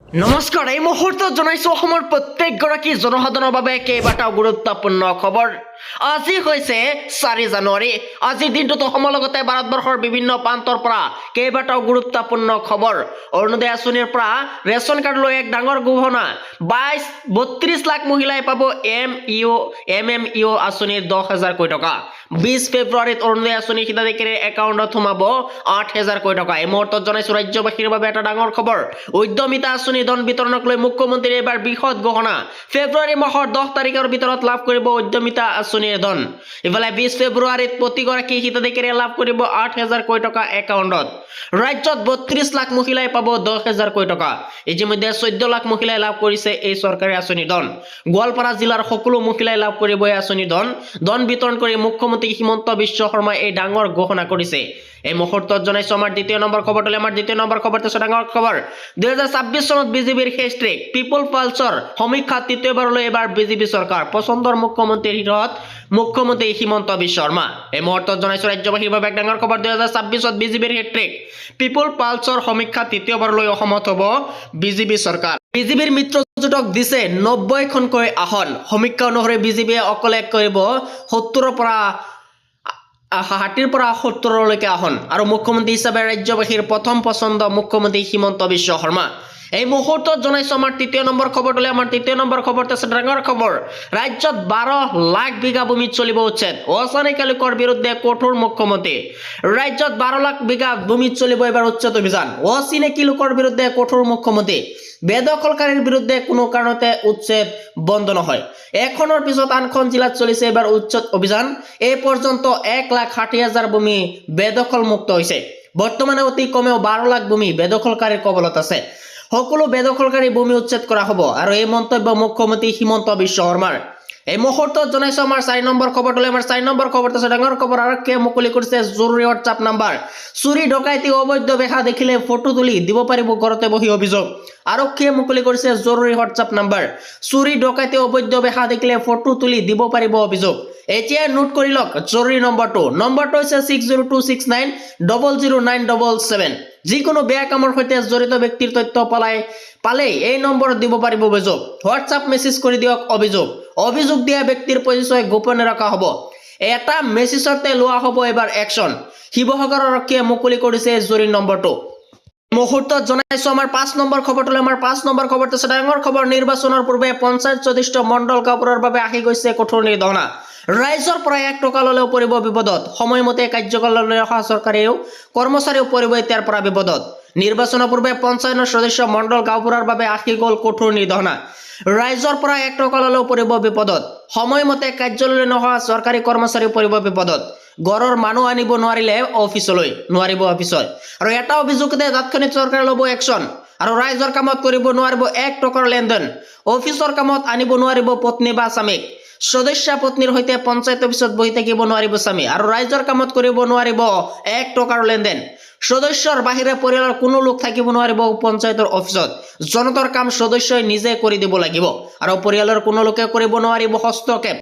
নমস্কাৰ, এই মুহূৰ্তত জনাইছো অসমৰ প্ৰত্যেকগৰাকী জনসাধাৰণৰ বাবে কেইবাটাও গুৰুত্বপূৰ্ণ খবৰ। আজি হৈছে 4 জানুৱাৰী। আজিৰ দিনটোত অসমৰ লগতে ভাৰতবৰ্ষৰ বিভিন্ন প্ৰান্তৰ পৰা কেইবাটাও গুৰুত্বপূৰ্ণ খবৰ। অৰুণোদয় আঁচনিৰ পৰা ৰেচন কাৰ্ড লৈ এক ডাঙৰ ঘোষণা। 32 লাখ মহিলাই পাব এম এম ইউ আঁচনিৰ 10 হেজাৰকৈ টকা। 20 ফেব্ৰুৱাৰীত অৰুণোদয় আঁচনি হিতাধিকাৰীৰ একাউণ্টত সোমাব 8 হেজাৰকৈ টকা। এই মুহূৰ্তত জনাইছো ৰাজ্যবাসীৰ বাবে এটা ডাঙৰ খবৰ। উদ্যমিতা আঁচনি ধন বিতৰণক লৈ মুখ্যমন্ত্ৰীৰ এইবাৰ বৃহৎ ঘোষণা। ফেব্ৰুৱাৰী মাহৰ 10 তাৰিখৰ ভিতৰত লাভ কৰিব উদ্যমিতা আঁচনিৰ ধন। ইফালে 20 ফেব্ৰুৱাৰীত প্ৰতিগৰাকী হিতাধিকাৰীয়ে লাভ কৰিব 8 হেজাৰকৈ টকা একাউণ্টত। ৰাজ্যত 32 লাখ মহিলাই পাব 10 হেজাৰকৈ টকা। ইতিমধ্যে 14 লাখ মহিলাই লাভ কৰিছে এই চৰকাৰী আঁচনিৰ ধন। গোৱালপাৰা জিলাৰ সকলো মহিলাই লাভ কৰিব এই আঁচনিৰ ধন। ধন বিতৰণ কৰি মুখ্যমন্ত্ৰী হিমন্ত বিশ্ব শৰ্মাই এই ডাঙৰ ঘোষণা কৰিছে। এই মুহূৰ্তত জনাইছো আমাৰ দ্বিতীয় নম্বৰ খবৰটো। আমাৰ দ্বিতীয় নম্বৰ খবৰটো হৈছে ডাঙৰ খবৰ। 2026 চনত বিজেপিৰ হেট্ৰিক। পিপুল পালছৰ সমীক্ষাত তৃতীয়বাৰলৈ এইবাৰ বিজেপি চৰকাৰ। পচন্দৰ মুখ্যমন্ত্ৰীৰ শীৰ্ষত মুখ্যমন্ত্ৰী হিমন্ত বিশ্ব শৰ্মা। এই মুহূৰ্তত জনাইছো ৰাজ্যবাসীৰ বাবে এক ডাঙৰ খবৰ। 2026ত বিজেপিৰ হেট্ৰিক। পিপুল পালছৰ সমীক্ষাত তৃতীয়বাৰলৈ অসমত হ'ব বিজেপি চৰকাৰ। বিজেপিৰ মিত্ৰজোঁটক দিছে 90খনকৈ আসন। সমীক্ষা অনুসৰি বিজেপিয়ে অকলে কৰিব 60ৰ পৰা 70লৈকে আসন আৰু মুখ্যমন্ত্ৰী হিচাপে ৰাজ্যবাসীৰ প্ৰথম পচন্দ মুখ্যমন্ত্ৰী হিমন্ত বিশ্ব শৰ্মা। এই মুহূৰ্তত জনাইছো আমাৰ তৃতীয় নম্বৰ খবৰটোলৈ। আমাৰ তৃতীয় নম্বৰ খবৰটো আছে ডাঙৰ খবৰ। ৰাজ্যত 12 লাখ বিঘা ভূমিত চলিব উচ্ছেদ। অচিনাকি লোকৰ বিৰুদ্ধে কঠোৰ মুখ্যমন্ত্ৰী। ৰাজ্যত 12 লাখ বিঘা ভূমিত চলিব এইবাৰ উচ্ছেদ অভিযান। অচিনাকি লোকৰ বিৰুদ্ধে কঠোৰ মুখ্যমন্ত্ৰী। বেদখলকাৰীৰ বিৰুদ্ধে কোনো কাৰণতে উচ্ছেদ বন্ধ নহয়। এখনৰ পিছত আনখন জিলাত চলিছে এইবাৰ উচ্ছেদ অভিযান। এই পৰ্যন্ত 1,60,000 ভূমি বেদখল মুক্ত হৈছে। বৰ্তমানে অতি কমেও 12 লাখ ভূমি বেদখলকাৰীৰ কবলত আছে। সকলো বেদখলকাৰী ভূমি উচ্ছেদ কৰা হ'ব আৰু এই মন্তব্য মুখ্যমন্ত্ৰী হিমন্ত বিশ্ব শৰ্মাৰ। এই মুহূৰ্তত জনাইছো আমাৰ 4 নম্বৰ খবৰটোলৈ। আমাৰ 4 নম্বৰ খবৰটো আছে ডাঙৰ খবৰ। আৰক্ষীয়ে মুকলি কৰিছে জৰুৰী হোৱাটছআপ নাম্বাৰ। চুৰি, ডকাইতি, অবৈধ বেহা দেখিলে ফটো তুলি দিব পাৰিব ঘৰতে বহি অভিযোগ। আৰক্ষীয়ে মুকলি কৰিছে জৰুৰী হোৱাটছআপ নাম্বাৰ। চুৰি, ডকাইতি, অবৈধ বেহা দেখিলে ফটো তুলি দিব পাৰিব অভিযোগ। এতিয়া নোট কৰি লওক জৰুৰী নম্বৰটো। নম্বৰটো হৈছে 6026900977। যিকোনো বেয়া কামৰ সৈতে জড়িত ব্যক্তিৰ তথ্য পালেই এই নম্বৰত দিব পাৰিব অভিযোগ। হোৱাটছআপ মেছেজ কৰি দিয়ক অভিযোগ। অভিযোগ দিয়া ব্যক্তিৰ পৰিচয় গোপনে ৰখা হ'ব। এটা মেছেজতে লোৱা হ'ব এবাৰ একশ্যন। শিৱসাগৰ আৰক্ষীয়ে মুকলি কৰিছে এই জৰুৰী নম্বৰটো। মুহূৰ্তত জনাইছো আমাৰ 5 নম্বৰ খবৰটোলৈ। আমাৰ 5 নম্বৰ খবৰটো আছে ডাঙৰ খবৰ। নিৰ্বাচনৰ পূৰ্বে পঞ্চায়ত সদস্য, মণ্ডল, গাঁওবুঢ়াৰ বাবে আহি গৈছে কঠোৰ নিৰ্দেশনা। ৰাইজৰ পৰা 1 টকা ল'লেও পৰিব বিপদত। সময়মতে কাৰ্যালয়লৈ অহা চৰকাৰীও কৰ্মচাৰীও পৰিব এতিয়াৰ পৰা বিপদত। নিৰ্বাচনৰ পূৰ্বে পঞ্চায়তৰ সদস্য, মণ্ডল, গাঁওবুঢ়াৰ বাবে আহি গ'ল কঠোৰ নিৰ্দেশনা। ৰাইজৰ পৰা 1 টকা ল'লেও পৰিব বিপদত। সময়মতে কাৰ্যালয়লৈ নহা চৰকাৰী কৰ্মচাৰীও পৰিব বিপদত। ঘৰৰ মানুহ আনিব নোৱাৰিলে অফিচলৈ নোৱাৰিব অফিচত আৰু এটা অভিযোগতে তাৎক্ষণিক চৰকাৰে ল'ব একশ্যন। আৰু ৰাইজৰ কামত কৰিব নোৱাৰিব 1 টকাৰ লেনদেন। অফিচৰ কামত আনিব নোৱাৰিব পত্নী বা স্বামীক। সদস্যা পত্নীৰ সৈতে পঞ্চায়ত অফিচত বহি থাকিব নোৱাৰিব স্বামী আৰু ৰাইজৰ কামত কৰিব নোৱাৰিব 1 টকাৰ লেনদেন। সদস্যৰ বাহিৰে পৰিয়ালৰ কোনো লোক থাকিব নোৱাৰিব পঞ্চায়তৰ অফিচত। জনতাৰ কাম সদস্যই নিজে কৰি দিব লাগিব আৰু পৰিয়ালৰ কোনো লোকে কৰিব নোৱাৰিব হস্তক্ষেপ।